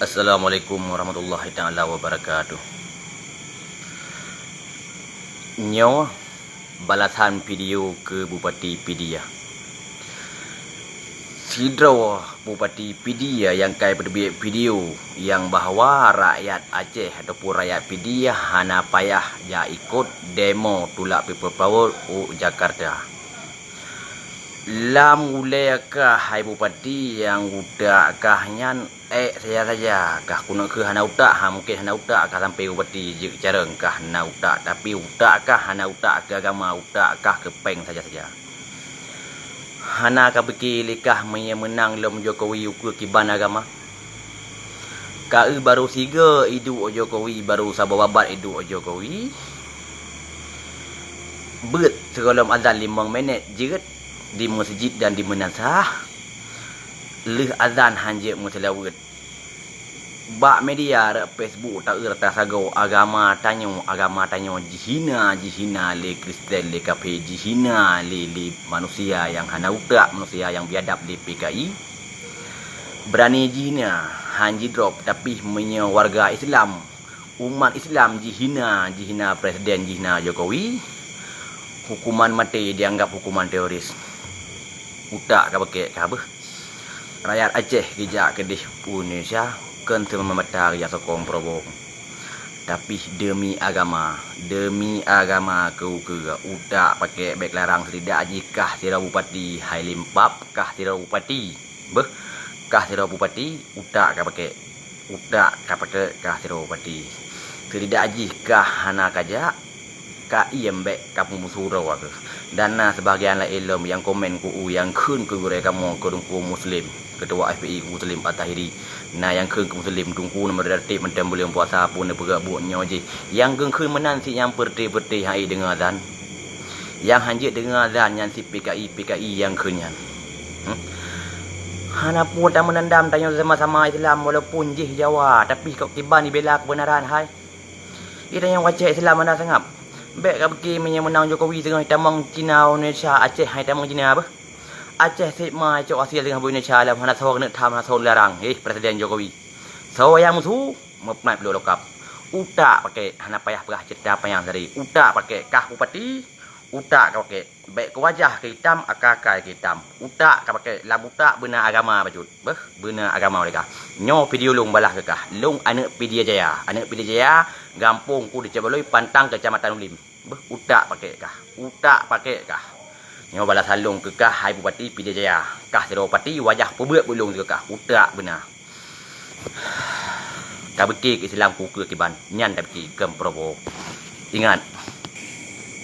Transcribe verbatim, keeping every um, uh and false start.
Assalamualaikum warahmatullahi taala wabarakatuh. Nyoe balasan video keu Bupati Pidie. Sidroe Bupati Pidie nyang ka peuteubiet video nyang bahwa rakyat Aceh ataupun rakyat Pidie hana payah jak ikot demo tulak People Power u Jakarta. Lam ulée kah hai Bupati nyang utak kah nyan ék saja-saja, kah keuneuk kheueh hana utak, ha mungken hana utak kah sampai Bupati jeuet carông kah hana utak, tapi utak kah hana utak keu agama, utak kah keu péng saja-saja. Hana ka pike lé kah meunyoe meunang lom Jokowi ukeue kiban agama? Ka eu barô sigoe iduek Jokowi, barô saboh babah iduek Jokowi. Beuet sigohlom azan limong minét jeuet di meuseujid dan di meunasah. Lheueh azan hanjeuet meuseulaweuet. Bak media rot Facebook taeu rata sagoe agama tanyoe, agama tanyoe jihina, jihina lé Kristen, lé kafé, jihina lé, lé manusia nyang hana utak, manusia nyang biadab lé P K I. Beurani jihina, han jidrop, tapi meunyoe warga Islam, umat Islam jihina, jihina presiden, jihina Jokowi, hukuman maté dianggap hukuman teroris. Utak ka beukek ka beuh. Rakyat Aceh geujak keudeh u Indonesia kon seumata geujak sokong Prabowo. Tapi demi agama, demi agama keu-keu utak pakek bék larang, seutidak jih kah sidroe bupati hai limpab, kah sidroe bupati. Beuh, kah sidroe bupati, utak ka pakek. Utak ka pakek kah sidroe bupati. Seutidak jih kah hana ka jak, ka iem bék ka peumusoh droe keuh. Dan na sibagian laén lom nyang komen keu u nyang kheun keu gurée kamoe keu Teungku Muslim, keutua F P I Muslim At-Tahiri. Na nyang kheun keu Muslim, Teungku na meureuti mantong buleuen puasa pun neupeugah buet nyoe jih. Nyang kheun-kheun meunan si nyang peureuti-peureuti hai deungoe azan. Nyang hanjeuet deungoe azan nyan si P K I, P K I nyang kheun nyan. Hmm? Hana peue tameudendam, tanyoe sama-sama Islam walaupun jih Jawa, tapi kok kiban ibela keubeunaran hai. Ita nyang wacée Islam hana seungab. Bék ka pike meunyoe meunang Jokowi teungoh tamong Cina u Indonesia, Aceh hai tamong Cina beuh. Aceh seb ma icok asie teungoh bu Indonesia lom hana soe keuneuk tham, hana soe larang. Heh, Presiden Jokowi. Soe nyang musu, meupeunan ploh lokap. Utak pakek, hana payah peugah ceurita panyang tadi. Utak pakek, kah bupati, utak ka pakek. Bék keu wajah keu itam, akai-akai keu itam. Utak ka pakek, lam utak beuna agama bacut. Beuh, beuna agama lé kah. Nyoe video lôn balaih keu kah. Lôn aneuk Pidie Jaya. Aneuk Pidie Jaya, gampông Kudicabalui, Pantang, Kecamatan Ulim. Beuh, utak pakek kah. Utak pakek kah. Nyoe balasan lôn keu kah, hai Bupati Pidie Jaya. Kah sidroe bupati, wajah peubeuet beu lôn keu kah. Utak beuna. Tabeuki keu Islam keu-keu kiban. Nyan tabeuki keu Prabowo. Ingat,